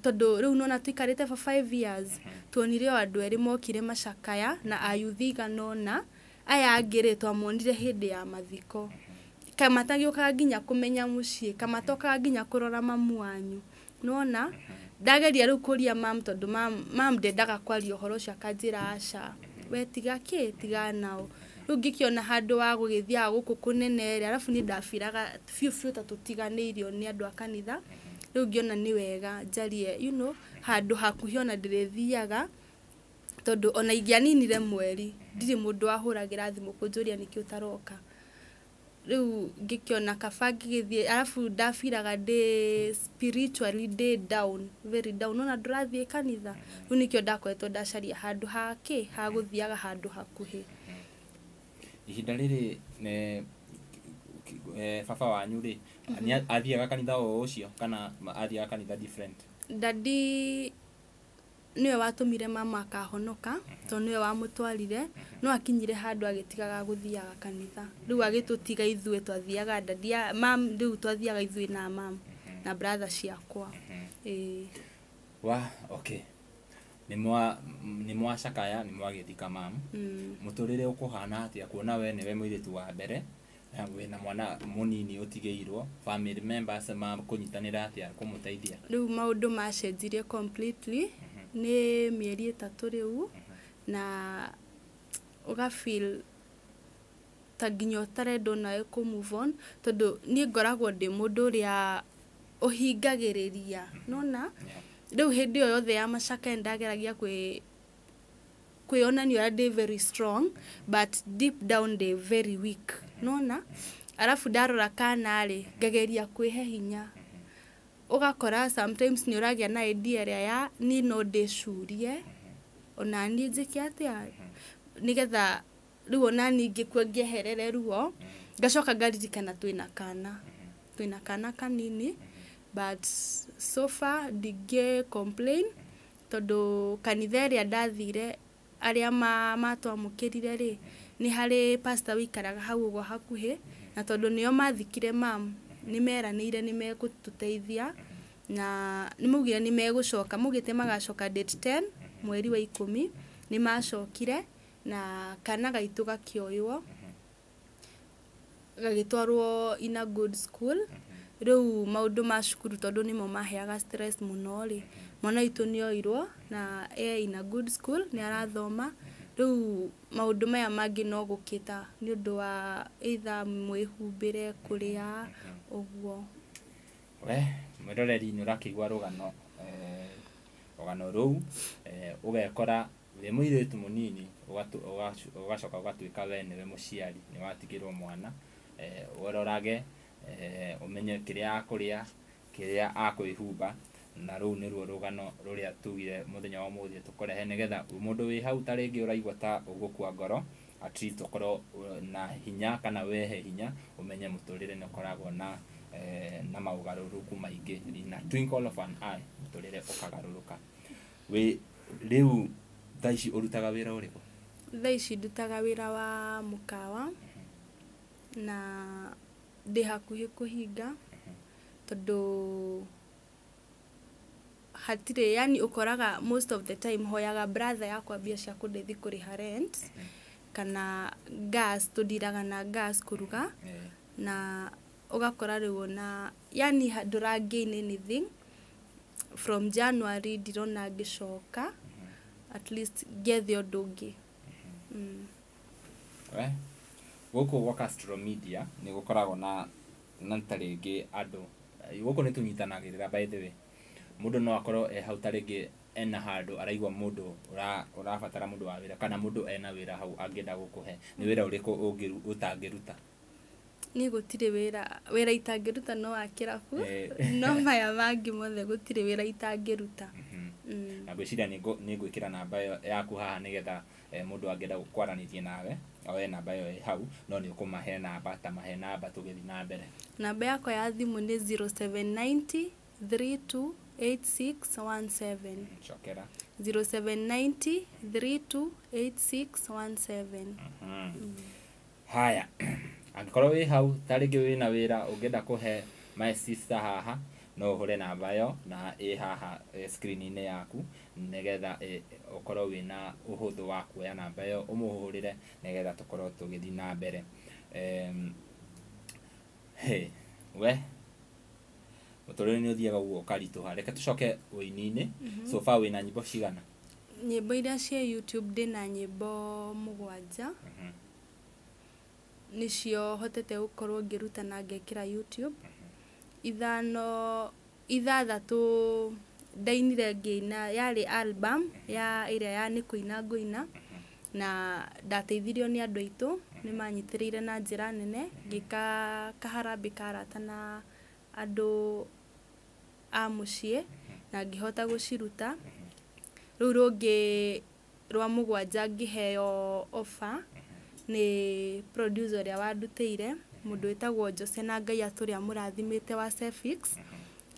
tondũ rĩu nĩwona tũikarĩte for 5 years, tuonire o andũ erĩ mokire macakaya na ayuthi igana ũna, aya angĩ rĩ twamonire hĩndĩ ya mathiko, kamatagĩũkaga nginya kũmenya mũciĩ, kamatokaga nginya kũrora mamu wanyu, nĩwona. Ndageria rĩu kũria mam, tondũ mam ndendaga kwaria ũhoro ũcio, akanjĩra aca, we tiga kĩ, tiga nao. Rĩu ngĩkĩona handũ wa gũgĩthiaga gũkũ kũnene rĩ, arabu niĩ ndabiraga biũ biũ ta tũtiganĩirio nĩ andũ a kanitha, rĩu ngĩona nĩ wega njarie you know, handũ hakuhĩ ona ndĩrĩthiaga, tondũ ona ingĩaninire mweri ndirĩ mũndũ wahũragĩra thimũ kũnjũria nĩkĩ ũtaroka. Rĩu ngĩkĩona kaba ngĩgĩthiĩ, arabu ndabiraga ndĩ spiritually ndĩ down, very down, nona ndũrathiĩ kanitha, rĩu nĩkĩo ndakoretwo ndacaria handũ ha kĩ, ha gũthiaga handũ hakuhĩ. Ihinda rĩrĩ baba wanyu rĩ, nĩ athiaga kanitha o ũcio kana athiaga kanitha different? Dadi nĩwe watũmire mama akahonoka, tondũ nĩwe wamũtwarire, no akinyire handũ agĩtigaga gũthiaga kanitha, rĩu agĩtũtiga ithuĩ twathiaga dadi mam, rĩu twathiaga ithuĩ na mam na brother ciakwa. Ĩĩ. Wa okay, nĩ mwacakaya, nĩ mwagĩthika mam, mũtũrĩre ũkũhana atĩa kuona we nĩwe mũirĩtu wa mbere na wĩna mwana mũnini ũtigĩirwo, family members makũnyitanĩra atĩa kũmũteithia? Rĩu maũndũ macenjirie completely, nĩ mĩeri 3 rĩu, na ũga feel ta nginya ũtarenda onawe kũ move on, tondũ niĩ ngoragwo ndĩ mũndũ ũrĩa ũhingagĩrĩria, nĩwona. Rĩu hĩndĩ ĩyo yothe ya macakaya nĩndageragia kwĩonania ũrĩa ndĩ very strong, but deep down ndĩ very weak, nĩwona. Arabu ndarora kana rĩ, ngageria kwĩhe hinya, ũgakora sometimes nĩ ũragĩa na idea ĩrĩa ya niĩ no ndĩcurie ona niĩ njĩke atĩa, nĩgetha rĩu ona niĩ ingĩkua ngĩeherere ruo, ngacoka ngaririkana twĩna kana kanini, but so far ndingĩ complain, tondũ kanitha ĩrĩa ndathire arĩa matwamũkĩrire rĩ, nĩ harĩ pastor wĩikaraga hau ũguo hakuhĩ, na tondũ nĩo mathikire mam, nĩ meranĩire nĩ megũtũteithia, na nĩ maugire nĩ megũcoka, maugĩte magacoka date 10 mweri wa 10, nĩ macokire na kana gaitũ gakĩoywo gagĩtwarwo in a good school. Rĩu maũndũ ma cukuru tondũ nĩmo maheaga stress mũno rĩ, mwana witũ nĩ oirwo na e in a good school, nĩ arathoma. Rĩu maũndũ maya mangĩ no gũkĩta nĩ ũndũ wa either mwĩhumbĩre, kũrĩa, ũguo. We mwĩroreri nĩ ũrakĩigua rũgano rũgano rũu, ũgekora wĩ mũirĩtu mũnini, ũgacoka ũgatuĩka we nĩwe mũciari, nĩ watigĩrwo mwana, ũrorage, ũmenye kĩrĩa akũrĩa, kĩrĩa akwĩhumba, na rũu nĩruo rũgano rũrĩa tugire mũthenya wa ũmũthĩ tũkũrehe, nĩgetha mũndũ wĩ hau ta rĩngĩ ũraigua ta ũgũkua ngoro, at least ũkorwo na hinya kana wehe hinya, ũmenye mũtũrĩre nĩ ũkoragwo na na maũgarũrũku maingĩ, na twinkle of an eye mũtũrĩre ũkagarũrũka. Wĩ rĩu thaa ici ũrutaga wĩra ũrĩkũ? Thaa ici ndutaga wĩra wa mũkawa, na ndĩ hakuhĩ kũhinga, tondũ hatirĩ, yani ũkoraga most of the time hoyaga brother yakwa mbia cia kũndeithia kũrĩha rent, kana gas, tũndiraga na gas kũruga, na ũgakora rĩu ona yani ndũra gain anything. From January ndirona ngĩcoka, at least ngethe ũndũ ũngĩ. We gũkũ gwa Castro Media nĩ gũkoragwo na ta rĩngĩ andũ gũkũ nĩ tũnyitanagĩrĩra, by the way, mũndũ no akorwo e hau ta rĩngĩ ena handũ araigua mũndũ ũrabatara mũndũ wa wĩra, kana mũndũ ena wĩra hau angĩenda gũkũhe, nĩ wĩra ũrĩkũ ũtangĩruta? Niĩ gũtirĩ wĩra itangĩruta no wa kĩrabu, no maya mangĩ mothe gũtirĩ wĩra itangĩruta. Na ngwĩciria nĩ ngwĩkĩra namba ĩyo yaku haha nĩgetha mũndũ angĩenda kwaranĩria nawe oe namba ĩyo ĩ hau, no nĩ ũkũmahe namba, ta mahe namba tũgĩthiĩ na mbere. Namba yakwa ya thimũ nĩ 0790 328617. Cokera. 0790 328617. Haya, angĩkorwo wĩ hau ta rĩngĩ wĩna wĩra ũngĩenda kũhe my sister haha, no ũhũre namba ĩyo na ĩ haha screen-inĩ yaku nĩgetha ũkorwo wĩna ũhũthũ wa kuoya namba ĩyo ũmũhũrĩre nĩgetha tũkorwo tũgĩthiĩ na mbere. We mũtũrĩre nĩ ũthiaga ũguo ũkaritũha. Reke tũcoke ũini-inĩ. So far wĩna nyĩmbo cigana? Nyĩmbo iria ciĩ YouTube ndĩna nyĩmbo 7. Nĩcio hotete gũkorwo ngĩruta na ngekĩra YouTube. 6 ndainire ngĩina, yarĩ album ya ĩrĩa ya nĩ kũina ngũina, na ndateithirio nĩ andũ aitũ, nĩ manyitĩrĩire na njĩra nene, ngĩka kaharambĩ ka arata na andũ a mũciĩ na ngĩhota gũciruta. Rũu rũngĩ rwa 7 ngĩheo offer nĩ producer ũrĩa wandutĩire, mũndũ wĩtagwo Jose na Ngai atũrĩa amũrathimĩte wa Cefix,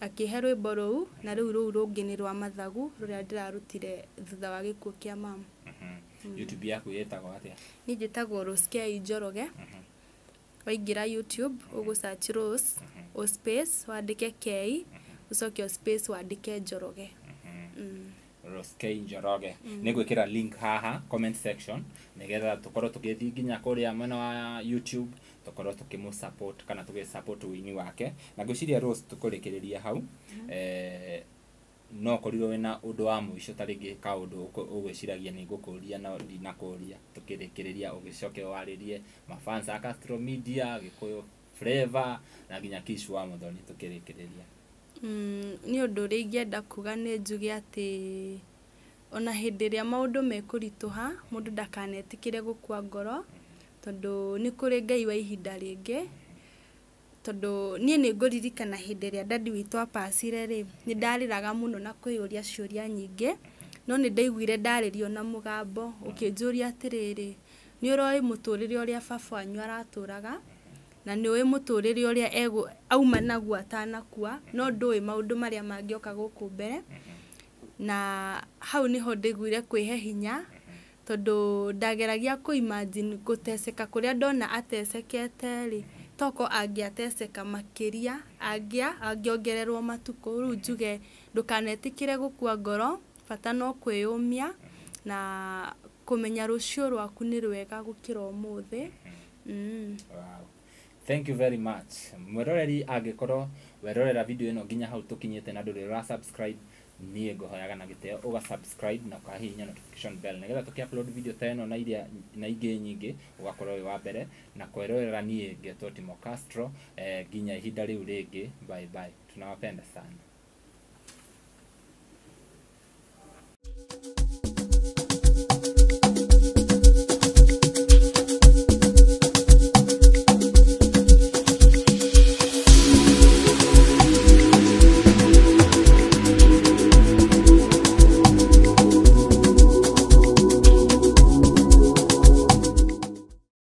akĩhe rwĩmbo rũu, na rĩu rũu rũngĩ nĩ rwa mathagu rũrĩa ndĩrarutire thutha wa gĩkuũ kĩa mama. YouTube yaku ĩtagwo atĩa? Niĩ njĩtagwo Rose K Njoroge. Waingĩra YouTube ũgũ search Rose, o space wandĩke K, ũcoke o space wandĩke Njoroge. Rose K Njoroge. Nĩ ngwĩkĩra link haha comment section nĩgetha tũkorwo tũgĩthiĩ nginya kũrĩa mwena wa YouTube, tũkorwo tũkĩmũ support kana tũgĩ support ũini wake. Na ngwĩciria Rose tũkũrĩkĩrĩria hau. No ũkorirwo wĩna ũndũ wa mũico ta rĩngĩ kaũndũ ũgwĩciragia nĩ ngũkũria no ndinakũria, tũkĩrĩkĩrĩria ũgĩcoke warĩrie mafans a Castro Media, Gĩkũyũ Flavor na nginya Kish wa Muthoni tũkĩrĩkĩrĩria. Nĩ ũndũ ũrĩa ingĩenda kuga nĩ njuge atĩ ona hĩndĩ ĩrĩa maũndũ mekũritũha, mũndũ ndakanetĩkĩre gũkua ngoro, tondũ nĩ kũrĩ Ngai wa ihinda rĩngĩ. Tondũ niĩ nĩ ngũririkana hĩndĩ ĩrĩa dadi witũ apacire rĩ, nĩ ndarĩraga mũno na kwĩyũria ciũria nyingĩ, no nĩ ndaiguire ndarĩrio na mũgambo ũkĩnjũria atĩrĩrĩ, nĩ ũroĩ mũtũrĩre ũrĩa baba wanyu aratũraga, na nĩ ũĩ mũtũrĩre ũrĩa auma naguo atanakua, no ndũĩ maũndũ marĩa mangĩoka gũkũ mbere. Na hau nĩho ndaiguire kwĩhe hinya, tondũ ndageragia kũ imagine gũteceka kũrĩa ndona atecekete rĩ, toko angĩateceka makĩria, angĩongererwo matukũ. Rĩu njuge ndũkanetĩkĩre gũkua ngoro, bata no kwĩyũmia na kũmenya rũciũ rwaku nĩ rwega gũkĩra ũmũthĩ. Wow. Thank you very much. Mwĩroreri angĩkorwo werorera video ĩno nginya hau tũkinyĩte na ndũrĩ ũra subscribe, niĩ ngũhoyaga na gĩtĩo ũga subscribe na ũkahihinya notification bell nĩgetha tũkĩ upload video ta ĩno na iria na ingĩ nyingĩ ũgakorwo wĩ wa mbere na kwĩrorera. Niĩ ngetwo Timo Castro, nginya ihinda rĩu rĩngĩ, bye bye, tunawapenda sana.